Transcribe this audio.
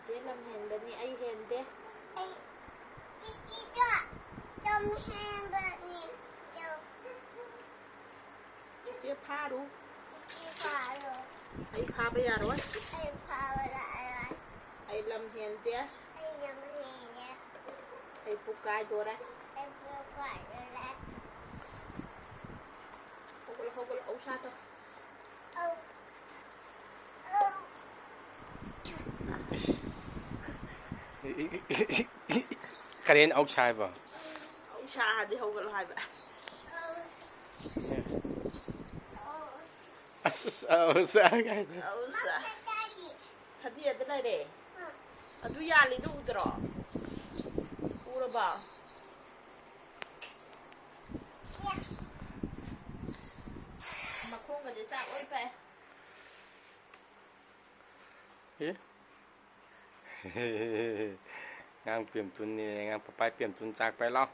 ເຈລຳແຮງແບບນີ້ ໄອແຮງເດ້ ໄອ ຈິຈິຈະ ລຳແຮງແບບນີ້ ເຈົ້າ ເຈພາດູ ຈິຈິພາດູ ໄອພາໄປຢາດວະ ໄອພາໄປຢາດ ໄອລຳແຮງເດ້ ໄອລຳແຮງເດ້ ໄອປູກາຍໂຕໄດ້ ໄອປູກາຍໂຕໄດ້ ເອົາ ເອົາ ເອົາຊາໂຕ Karen, ʻau chai ba. ʻAu chai, di hau kalau hai ba. ʻAu chai, ʻau chai. Hadi ya de lai de. Atu ya li du dro. Ura ba. Makhong ka de cha oi pe. ເອີ ງາມປ່ຽມຕຸນນີ້ ງາມປະປາຍປ່ຽມຕຸນຈາກໄປລາວ.